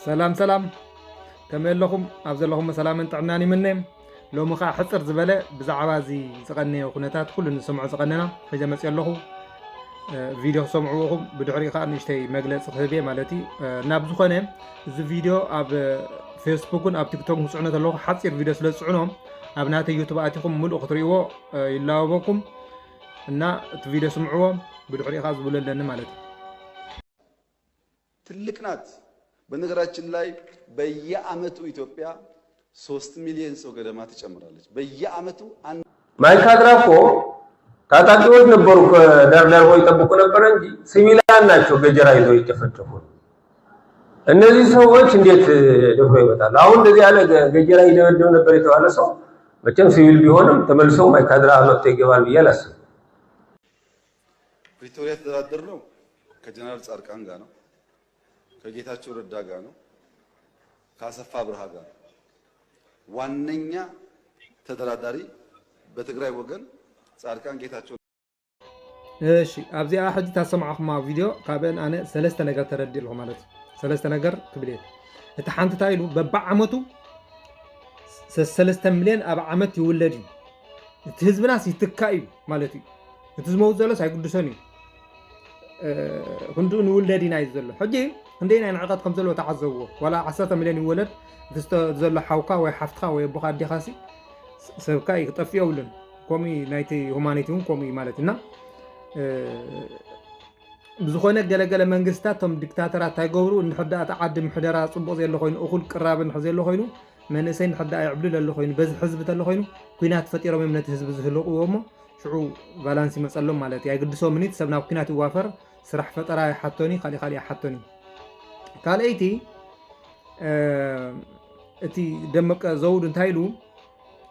ሰላም ሰላም፣ ከመይ ኣለኹም? ኣብ ዘለኹም ሰላምን ጥዕናን ይምነ። ሎሚ ኸዓ ሕፅር ዝበለ ብዛዕባ እዚ ዝቐነየ ኩነታት ኩሉ ንሰምዖ ዝቐነና ሒዘ መፅእ ኣለኹ። እ፣ ቪድዮ ክሰምዕዎ ኢኹም፣ ብድሕሪኡ ኸዓ ንእሽተይ መግለፂ ክህብ እየ ማለት እዩ። እ፣ ናብ ዝኾነ እዚ ቪድዮ ኣብ ፌስቡክን ኣብ ቲክቶክን ክፅዕኖ ተለኹ ሓፂር ቪድዮ ስለ ዝፅዕኖ ኣብ ናተይ ዩቱብ ኣቲኹም ሙሉእ ክትርእይዎ፣ እ፣ ይላበበኩም እና እቲ ቪድዮ ስምዕዎ፣ ብድሕሪኡ ኸዓ ዝብሎ ኣለኒ ማለት እዩ። ትልቅ ናት። በነገራችን ላይ በየአመቱ ኢትዮጵያ ሶስት ሚሊዮን ሰው ገደማ ትጨምራለች። በየአመቱ አንድ ማይካድራ እኮ ታጣቂዎች ነበሩ፣ ከዳርዳር ይጠብቁ ነበረ እንጂ ሲቪላን ናቸው ገጀራ ይዘው ይጨፈጨፉ። እነዚህ ሰዎች እንዴት ደፍሮ ይመጣሉ? አሁን እንደዚህ ያለ ገ- ገጀራ ይደበድብ ነበር የተባለ ሰው መቼም ሲቪል ቢሆንም ተመልሶ ማይካድራ መጥቶ ይገባል ብዬ አላስብም። ፕሪቶሪያ የተደራደርነው ከጀነራል ጻድቃን ጋር ነው፣ ከጌታቸው ረዳ ጋር ነው፣ ከአሰፋ አብርሃ ጋር ነው። ዋነኛ ተደራዳሪ በትግራይ ወገን ጻድቃን ጌታቸው እሺ፣ ኣብዚኣ ሕጂ ታሰማዕኹማ ቪድዮ ካብአን ኣነ ሰለስተ ነገር ተረዲእ ኣለኹ ማለት እዩ። ሰለስተ ነገር ክብል እየ። እቲ ሓንቲ እንታይ ኢሉ በብዓመቱ ሰ- ሰለስተ ሚልዮን ኣብ ዓመት ይውለድ እዩ። እቲ ህዝብናስ ይትካእ እዩ ማለት እዩ። እቲ ዝመውት ዘሎስ ኣይግድሶን እዩ። እ፣ ክንድኡ ንውለድ ኢና እዩ ዘሎ። ሕጂ ክንደይ ናይ ንዕቀት ከም ዘለዎ ተዓዘብዎ። ዋላ ዓሰርተ ሚልዮን ይወለድ፣ እቲ ዝተ- ዘሎ ሓውካ ወይ ሓፍትኻ ወይ ኣቦኻ ኣዴኻሲ ስ- ሰብካ እዩ ክጠፍእ የብሉን። ከምኡ እዩ ናይቲ ሁማኒቲ እውን ከምኡ እዩ ማለት እና እ፣ ብዝኾነ ገለገለ መንግስታት እቶም ዲክታተራት እንታይ ገብሩ እንድሕር ደኣ እቲ ዓዲ ምሕደራ ፅቡቕ ዘሎ ኮይኑ እኹል ቅራብ እንድሕር ዘሎ ኮይኑ መንእሰይ እንድሕር ደኣ ይዕብልል ኣሎ ኮይኑ በዚ ሕዝቢ ተሎ ኮይኑ ኩናት ፈጢሮም እዮም ነቲ ህዝቢ ዝህልቕዎ እሞ ሽዑ ቫላንስ ይመፀሎም ማለት እዩ። ኣይግድሶምን እቲ ሰብ ናብ ኩናት ይዋፈር ስራሕ ፈጠራ ይሓቶኒ ካሊእ ካሊእ ይሓቶኒ። ካልኣይቲ እ፣ እቲ ደመቀ ዘውዱ እንታይ ኢሉ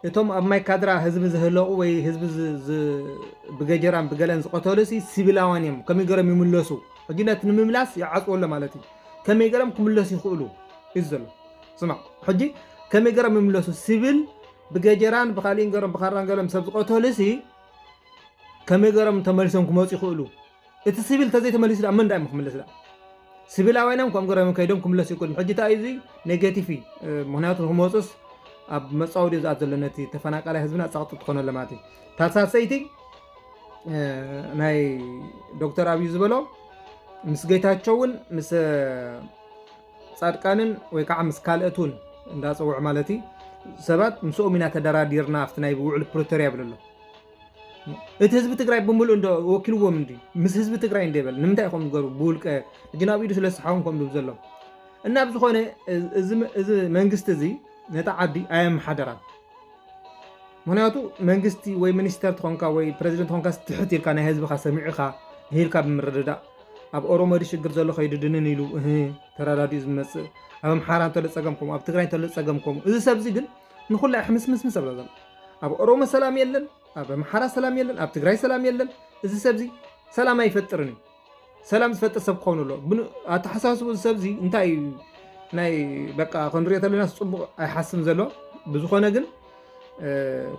እቶም ኣብ ማይ ካድራ ህዝቢ ዝህለቑ ወይ ህዝቢ ዝ- ዝ- ብገጀራን ብገለን ዝቐተሉ ሲ ሲቪላውያን እዮም ከመይ ገሮም ይምለሱ? ሕጂ ነቲ ንምምላስ ይዓፅዎ ኣሎ ማለት እዩ። ከመይ ገሮም ክምለሱ ይኽእሉ እዩ ዘሎ። ስማዕ ሕጂ ከመይ ገሮም ይምለሱ? ሲቪል ብገጀራን ብካሊእን ገሮም ብኻራን ገሎም ሰብ ዝቐተሉ ሲ ከመይ ገሮም ተመሊሶም ክመፁ ይኽእሉ? እቲ ሲቪል ተዘይተመሊሱ ደኣ መን ደኣ ክምለስ ደኣ? ሲቪላውያን እዮም ከም ገሮም ከይዶም ክምለሱ ይኽእሉ። ሕጂ እንታይ እዩ እዚ ኔጌቲቭ እዩ። ምክንያቱ ንክመፁስ ኣብ መፃወዲ ዝኣት ዘሎ ነቲ ተፈናቃላይ ህዝብና ፀቕጢ ትኾነለ ማለት እዩ። ታሳሰይቲ ናይ ዶክተር ኣብዩ ዝበሎ ምስ ጌታቸውን ምስ ፃድቃንን ወይ ከዓ ምስ ካልኦት እውን እንዳፀውዑ ማለት እዩ ሰባት ምስኦም ኢና ተደራዲርና ኣብቲ ናይ ውዕል ፕሪቶርያ ይብል ኣሎ። እቲ ህዝቢ ትግራይ ብምሉእ እንዶ ወኪልዎም እንዲ ምስ ህዝቢ ትግራይ እንደ ይበል ንምንታይ ይኾም ገሩ ብውልቀ ሕጂ ናብ ኢዱ ስለ ዝሰሓቦም ከም ድብ ዘሎ እና ብዝኾነ እዚ እዚ መንግስቲ እዚ ነታ ዓዲ ኣየመሓደራን። ምክንያቱ መንግስቲ ወይ ሚኒስተር ትኾንካ ወይ ፕሬዚደንት ትኾንካ ትሕት ኢልካ ናይ ህዝብኻ ሰሚዕኻ ሂልካ ብምርድዳእ ኣብ ኦሮሞ ዲ ሽግር ዘሎ ከይዱ ድንን ኢሉ እህ ተረዳዲኡ ዝመፅእ ኣብ ኣምሓራ እንተሎ ፀገም ከምኡ ኣብ ትግራይ እንተሎ ፀገም ከምኡ እዚ ሰብ እዚ ግን ንኩላ ሕምስምስምስ ኣብላ ዘሎ ኣብ ኦሮሞ ሰላም የለን ኣብ ኣምሓራ ሰላም የለን ኣብ ትግራይ ሰላም የለን እዚ ሰብ እዚ ሰላም ኣይፈጥርን እዩ ሰላም ዝፈጥር ሰብ ክኸውን ኣሎ ኣተሓሳስቡ እዚ ሰብ እዚ እንታይ እዩ ናይ በቃ ክንሪኦ ተለና ፅቡቅ ኣይሓስብን ዘሎ ብዝኾነ ግን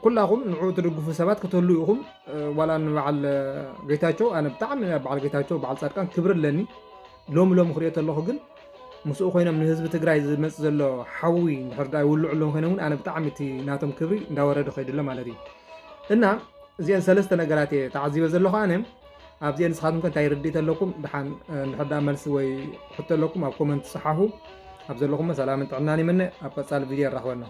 ኩላኹም ንዕኡ ትድግፉ ሰባት ክትህሉ ኢኹም ዋላ ንበዓል ጌታቸው ኣነ ብጣዕሚ በዓል ጌታቸው በዓል ፃድቃን ክብሪ ኣለኒ ሎሚ ሎሚ ክሪኦ ተለኹ ግን ምስኡ ኮይኖም ንህዝቢ ትግራይ ዝመፅ ዘሎ ሓዊ እንድሕር ዳ ይውልዑ ኣለዉ ኮይኖም እውን ኣነ ብጣዕሚ እቲ ናቶም ክብሪ እንዳወረደ ከይዱ ኣሎ ማለት እዩ እና እዚአን ሰለስተ ነገራት እየ ተዓዚበ ዘለኹ ኣነ ኣብዚአን ንስኻትኩም ከ እንታይ ርድኢት ኣለኩም ድሓን እንድሕር ዳ መልሲ ወይ ሕቶ ኣለኩም ኣብ ኮመንት ፀሓፉ ኣብ ዘለኹም ሰላምን ጥዕናን ይምነ ኣብ ቀፃሊ ቪድዮ ይራኽበና